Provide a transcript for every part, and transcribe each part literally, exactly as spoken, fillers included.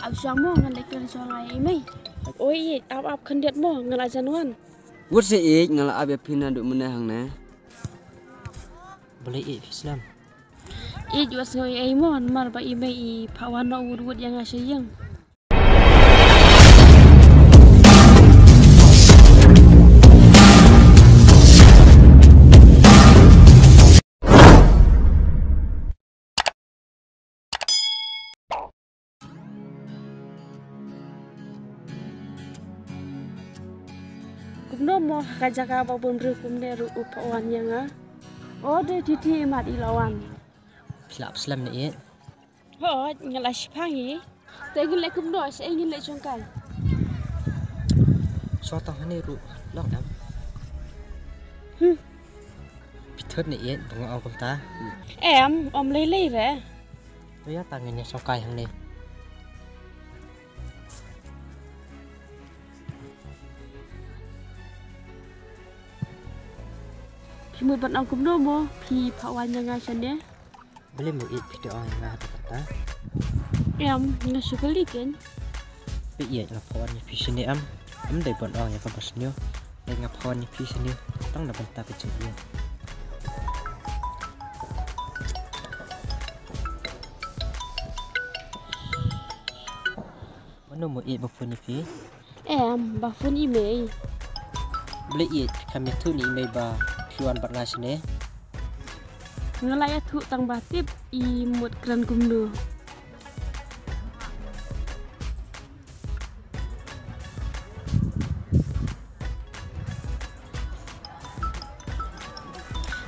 Ap shwa mo, ngan leit kren shwa nga ïa i mei. Oi ïeit, ap ap khyndiat mo, nga la jan wan. Wut se ïeit, nga la ap ïa phi naduh mynne hangne. Balei ïeit phi slem? Ïeit wat sngew ei ei mo, namar ba i mei i phah wan noh wut wut ïa nga sha ïing. Kumno mo ha ka jaka ba bun briew kumne ruh u phah wan ïa nga. O de titi imat i la wan. Phi la ap slem ne ïeit? Hooid, nga la shipang hi. Te ngin leh kumno, shaei ngin leh jong kai? Shu tang hangne ruh long em. Hmm. Phi thut ne ïeit ba nga ong kumta? Em, ym lei lei re. To ïa tang ngin ïa shong kai hangne. Phi mut ban ong kumno mo, phi phah wan ïa nga shane? Balei mo ïeit phi da ong ïa nga ha kata? Em, nga shu kylli kein. Phi ïeit nga phah wan ïa phi shane em? Ym dei ban ong ïa kaba sniew. Dei nga phah wan ïa phi shane tang na bynta ka jingïeit. Mano mo ïeit ba phone ïa phi? Em, ba phone i mei. Balei ïeit, kam ïathuh ne i mei ba phi wan bad nga shane? Nga la ïathuh tang ba tip i mut kren kumno.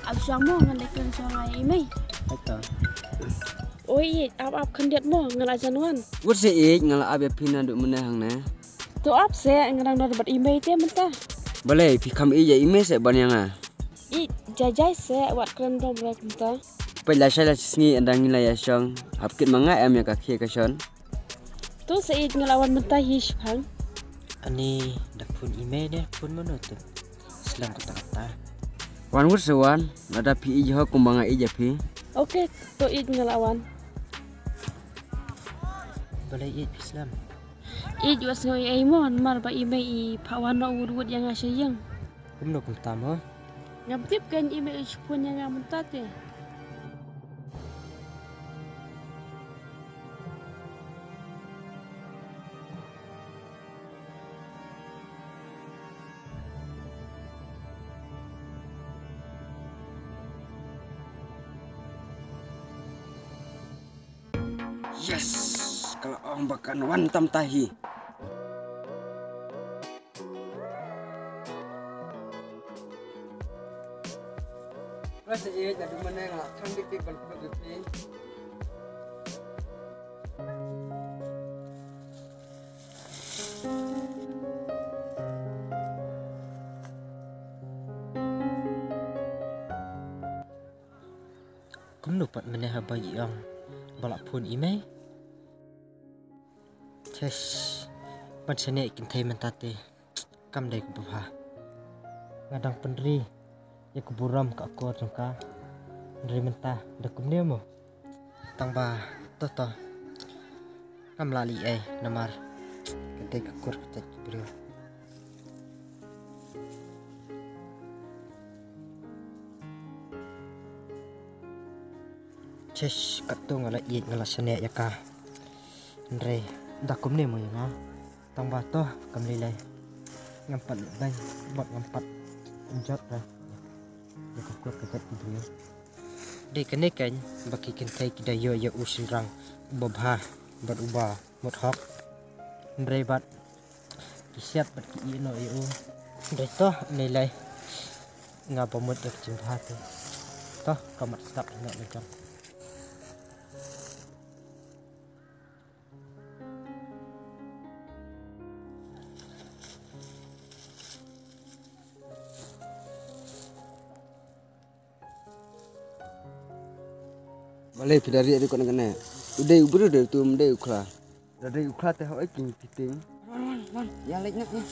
Ap shwa mo, ngan leit kren shwa nga ïa i mei. Hooid. Oi ïeit, ap ap khyndiat mo, nga la jan wan. Wut se ïeit, nga la ap ïa phi naduh mynne hangne. To ap se, nga dang don bad i mei te mynta. Balei phi kham ïeit ïa i mei se ban ïa nga? Ïeit, jai jai se, wat kren dom re kumta. Peit lashai lashisngi ynda ngin la ïashong, hap kit ma nga em ïa ka khie ka shon. To se ïeit, nga la wan mynta hi shipang. Ani da phone i mei ne phone mano to? Slem katta katta. Wan wut se wan, lada phi ïeit hok kumba nga ïeit ïa phi. Ok, to ïeit nga la wan. Balei ïeit phi slem? Ïeit wat sngew ei ei mo, namar ba i mei i phah wan noh wut wut ïa nga sha ïing. Kumno kumta mo? Ngam tip kein, i mei i shu phone ïa nga mynta te. Yes, ka la ong ba kan wan tam ta hi. Khublei shibun, naduh mynne nga la thang dik dik ban pynlong ïa phi. Kumno pat mynne haba i ong ba la phone i mei? Ches, ban shane kynthei mynta te kam dei kaba bha. Nga dang pynri ïa ka burom ka akor jong ka. Hynrei mynta da kumne mo? Tang ba to to ngam lah leh ei namar ka dei ka kur ka jait ka briew. Ches, katto nga la ïeit nga la shane ïa ka. Hynrei da kumne mo ïa nga? Tang ba to kam lei lei. Ngam pat leh beiñ bad ngam pat jot re ïa ka kur ka jait ka briew. Dei kane kein ba ki kynthei ki da ïoh ïa u shynrang uba bha bad uba mut hok. Hynrei bad ki siat bad ki ïeh noh ïa u. Hynrei to lei lei, nga ba mut ïa ka jingbha te. To ka mat stap ïa nga la jong. Balei phi da rieh rieh kane kane? U dei u briew dei utu, um dei u khla. Da dei u khla te hooid kin fitting. Wan wan wan. Ïa leit noh ïa.